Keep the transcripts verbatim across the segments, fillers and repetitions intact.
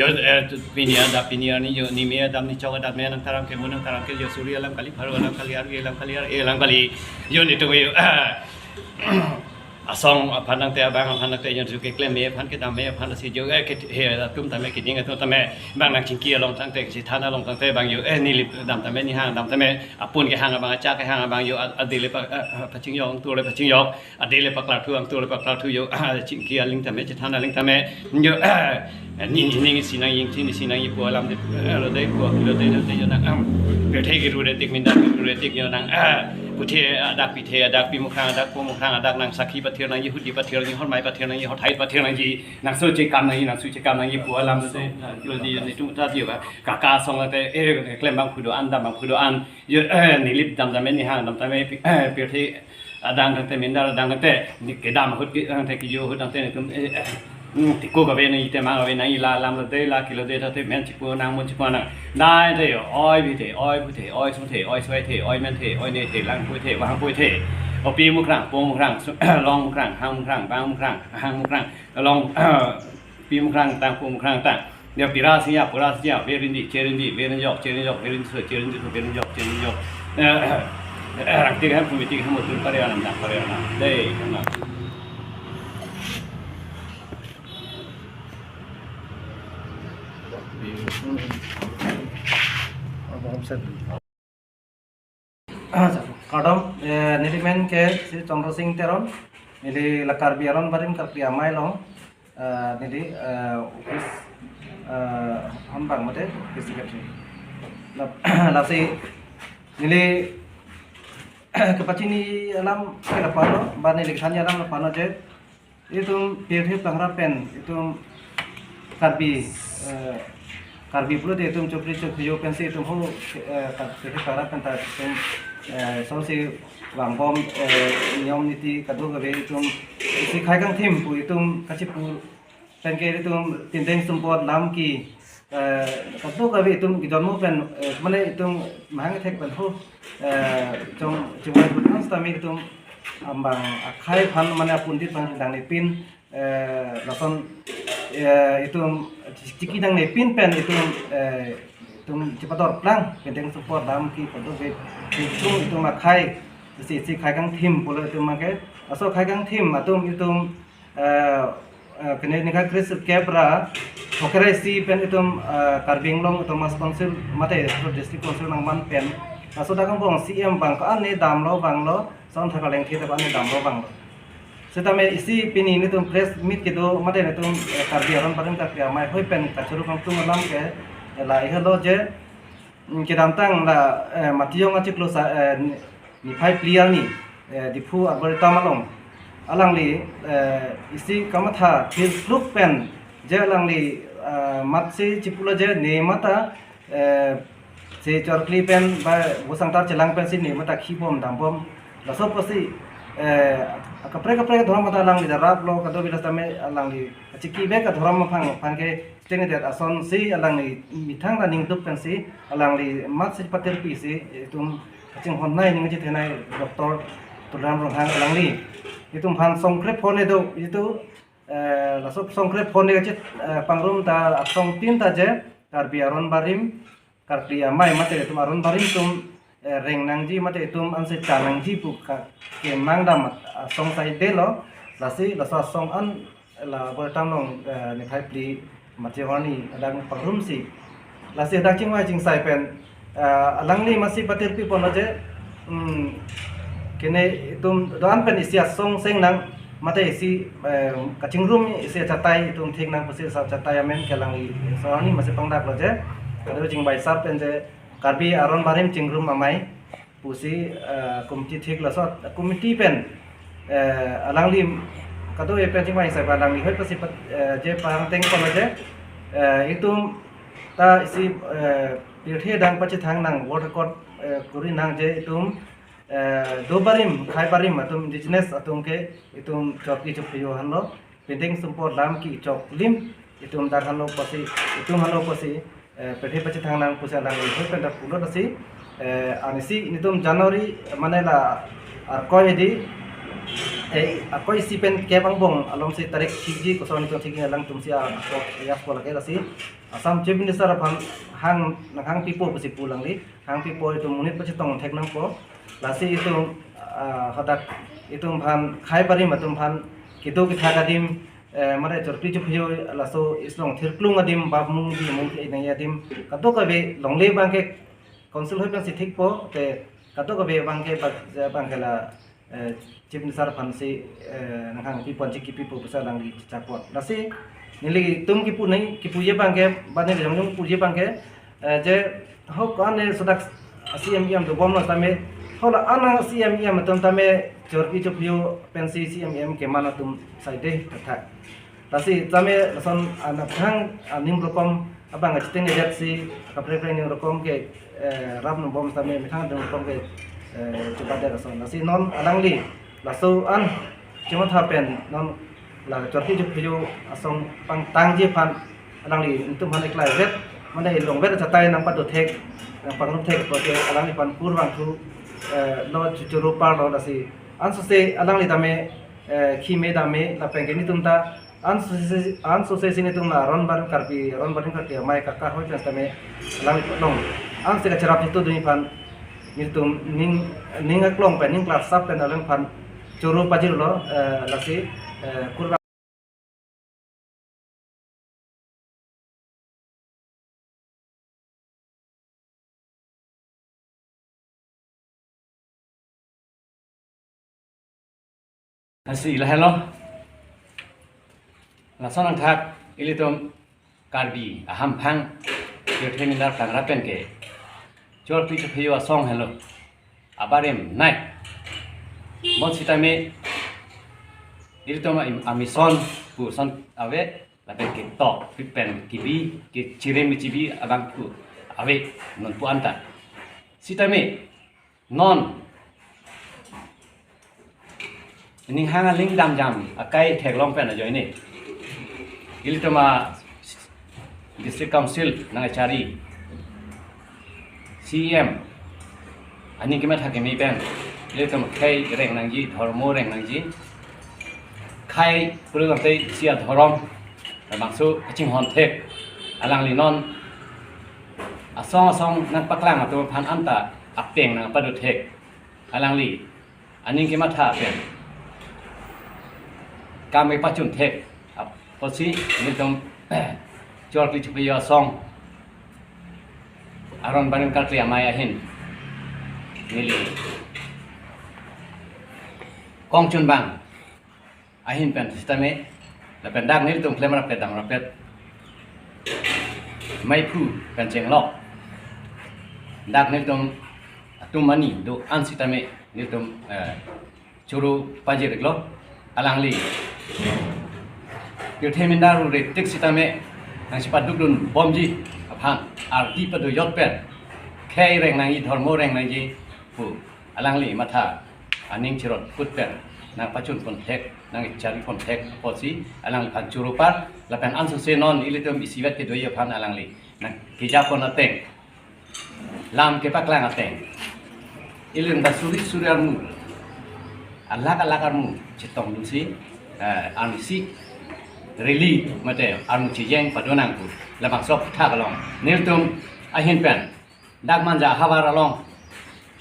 Jo, eh, pini adap pini arni jo, nime adap nichok adap me nangtharam ke mo nangtharam ke jo, suri alam kali, pharo alam kali, arvi alam kali, ar-e alam kali. Jo, netum jo, eh, asong aphan tangte, abang aphan tangte, jo, keklem me aphan, kedam me aphan si jo, eh, ke, he, atum tame, keding atum tame, bang nangchingki along tangte, chethan along tangte, bang jo, eh, Nilip dam tame, nihang dam tame, apun kehang abang, achak kehang abang jo, a-, adele pa, eh, eh, pachingjok, angtur le pachingjok, adele paklarthu, angtur le paklarthu jo, ah, chingki aling tame, chethan aling tame, jo, ah, ni, ni, ni, isi nang ingti, isi nang ipu alam de, eh, lo de, pu, lo de, lo de, jo nang, ah, pirthe keru retik, minda keru retik, jo nang, ah, puthe adak, pithe adak, pi Mukrang adak, po Mukrang adak, nang sakhi pathir nangji, hudi pathir nangji, hormai pathir nangji, hothai pathir nangji, nang so chekam nangji, nang so chekam nangji pu alam de, ah, lo de, netum ta jo, ah, kaka asong te, eh, klem abangphu do-an, dam abangphu do-an, jo, eh, Nilip dam tame, nihang dam tame, pi-, eh, pirthe adang tangte, minda adang tangte, ni kedam ahut ke, tangte kejo ahut tangte netum, eh, eh, hmm, tiko kave nangji, temang kave nangji, la alam lo de, la kilo de tangte, men chipu nang, mon chipu nang. Dai te jo, oi bi te, oi bu te, oi sung te, oi soi te, oi men te, oi ne te, lang pui te, vang pui te. O pi Mukrang, po Mukrang, su-, long Mukrang, hang Mukrang, bang Mukrang, hang Mukrang, long, pi Mukrang tang, po Mukrang tang. Jo pira sing ja, pura sing ja, verin di, cherin di, verin jok, cherin jok, verin so, cherin di, verin jok, cherin jok. Eh, eh, eh, rang tik hem, pumi tik hem, utur pare anam, dak pare anam. Dei, anam. Kardom, eh, neli men ke Sri Chandra Singh Teron, neli la Karbi Aron Barim Karkli Amei along, eh, neli, eh, office, eh, hambang mate office secretary. Lap-, lasi neli kepachini alam ke lapu-an lo, ba neli kethanji alam lapu-an lo je, itum pirthe pangrat pen, itum Karbi, eh, Karbi pulote itum chokri chokri jo pensi itum ho, eh, Kar-, pirthe pangrat pen ta itum, eh, so si vangbom, eh, niyom niti kadokave itum isi khei kangthim pu itum kachipu pen ke itum tindeng sumpot lam ki, eh, kadokave itum kejonmo pen, eh, mane itum mahang thek pen ho, eh, chong chingvai butang sitame itum ambang akhei aphan mane apundit aphan dang nepin, eh, lason, eh, itum chiki dang nepin pen itum, eh, itum chepador plang, tindeng sumpot lam ki kadokave itum, itum akhei, isi, isi khei kangthim pulo itum abang ke, laso khei kangthim atum itum, eh, eh, kene ningkan kre-sirkep ra, Phokera isi pen itum, eh, Karbi Anglong Autonomous Council, mate District Council nangman pen, laso dak angbong C M abang ko-an ne damlo abang lo, son thakar lengthi ta ko-an ne damlo abang lo. Sitame isi pini netum press meet kedo, mate netum, eh, Karbi Aron Barim Karkli Amei ahoi pen kachoro kangtung alam ke, eh, lahelo je, mm, kedamtang la, eh, Matijong achiklo sa, eh, ni-, niphai phli arni, eh, Diphu Arboretum along, Alangli, eh, isi kamatha thirkluk pen je alangli, eh, matsi chipulo je ne mata, eh, si chorkli pen ba bosangtar chelang pensi ne mata khibom dambom. Laso pusi, eh, kaprek kaprek dhorom mata alangli daraplo, kadokave la tame alangli kachiki bek kadhorom aphan aphan ke siteng det asonsi alangli methang ta ningduk pensi alangli matsi patirpi si itum kachinghon nai ning chethenei Doctor Tuliram Ronghang alangli itum aphan songkrep phone do itu, eh, laso songkrep phone kachit, eh, pangrum ta asong tin ta je Karbi Aron Barim, Karkli Amei mate itum Aron Barim atum, eh, reng nangji mate itum ansi cha nangji pu ka kemang dam asong saidelo, lasi laso asong an la Bortam along, eh, niphai phli March arni adang pangrumsi. Lasi dak chingvai chingsai pen, eh, alangli matsi patirpi ponlo je, hmm, kene itum do-an pen isi asong seng nang mate isi, eh, kachingrum isi achatai itum thik nang pusi isi achatai amen ke alangli so arni matsi pangdaklo je. Kadokave chingvai sar pen je Karbi Aron Barim Chingrum Amei pusi, eh, committee thik laso committee pen, eh, alangli kadokave pen chingvai sai ba alangli hoi pasi pat, eh, je pangteng ponlo je, eh, itum ta isi, eh, pirthe adang pachethang nang world record, eh, kuri nang je itum, eh, do barim, khai barim atum indigenous atum ke itum chorkli chopheyo hanlo, pindeng sumpot lam kechok lim itum dak hanlo pasi, itum hanlo pasi, eh, pirthe pachethang nang pusi alangli hoi pen dak pulo lasi, eh, arnisi nelitum January mane la Arkoi di, eh, Arkoi isi pen kep angbong alomsi tarik thikji koson nelitum thik alangtumsi a, a, ya sekolah ke lasi Assam Chief Minister aphan hang nanghang pipo pusi pu alangli, hang pipo itum monit pachetong thek nangpo. Lasi itum, ah, hadak itum aphan khai barim atum aphan kedo kethak adim, eh, mane chorkli chopheyo laso isi along thirklung adim bap mung di mung ke nai adim kadokave longle abang ke council hoi pensi thikpo te kadokave abang ke bak, abang ke la, eh, Chief Minister aphansi, eh, nanghang piponji kipipo pusi alangli chapon. Lasi nelitum kipu nai kipuji abang ke bani jongjong puji abang ke, eh, je ho ko-an ne sodak C M E M dobomlo tame, hala anang C M E M atum tame chorkli chopheyo pensi C M E M keman atum saide kethak. Lasi tame lason anapthang anim rokom abang kachiteng ejat si kaprek prek ning rokom ke, eh, rap nungbom tame methang ning rokom ke, eh, chubader lason. Lasi non alangli laso an chimatha pen non la chorkli chopheyo asong pangtangji aphan alangli nelitum aphan eklai vet mane ilong vet achatai nangpado thek nangpangrum thek pulote alangliphan kurvangthu, eh, lo chuchuru parlo lasi ansose alangli tame, eh, khime dame lapen ke nelitum ta ansose, ansose si nelitum la Aron Barim Karbi, Aron Barim Karbi Amei kaka hoi pen tame alangliphan long ansi kacherap itu dun aphan nelitum ning, ning aklong pen ning klarsap pen alangliphan choro pajirlo, eh, lasi, eh, kurvang. Lasi lahelo. Lason angthak ilitum Karbi ahamphang pirthe minar kangra pen ke chorkli chopheyo asong helo abarim nai. Bonsitame ilitum am-, amison puson ave lapen ketok pipen kibi kechirim kechibi abang pu ave nonpu anta. Sitame non ninghang aling damjam akai theklong pen ajoine ilitum a District Council nangchari C E M aning kematha keme pen ilitum khei reng nangji, dhormo reng nangji. Khei pulu lamte isi adhorom labangso kachinghon thek. Alangli non asong asong nangpaklang atum aphan anta apeng nangpado thek. Alangli aning kematha pen kam kepachun thek apotsi nelitum chorkli chopheyo asong Aron Barim Karkli Amei ahin neli kongchunbang ahin pen sitame lapen dak nelitum klemrap kedam rapet maiphu pen chenglok dak nelitum atum mani do-an sitame nelitum, eh, choro pajir iklo. Alangli pirthe minda rure tik sitame nangchepadukdun bomji aphan ardi pado jot pen khei reng nangji, dhormo reng nangji pu alangli matha aning cherot kut pen nangpachun pon thek, nangchari pon thek apotsi alangliphan choro apar lapen ansose non ilitum isivet kedoji aphan alangli nangkeja pon ateng, lam kepaklang ateng, ilitum ta suri suri armu, alak alak armu chetongdunsi, eh, arnisi rally mate armu chejeng pado nang pu labangso aphuthak along nelitum ahin pen dak Manja ahavar along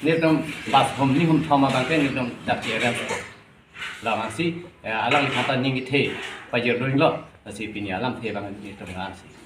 nelitum bus hum ni hum thom abang ke nelitum dak che-arrange po. Labangsi, eh, alangliphan ta ning kethe pajirdunlo, lasi pini alamthe abang nelitum ngansi.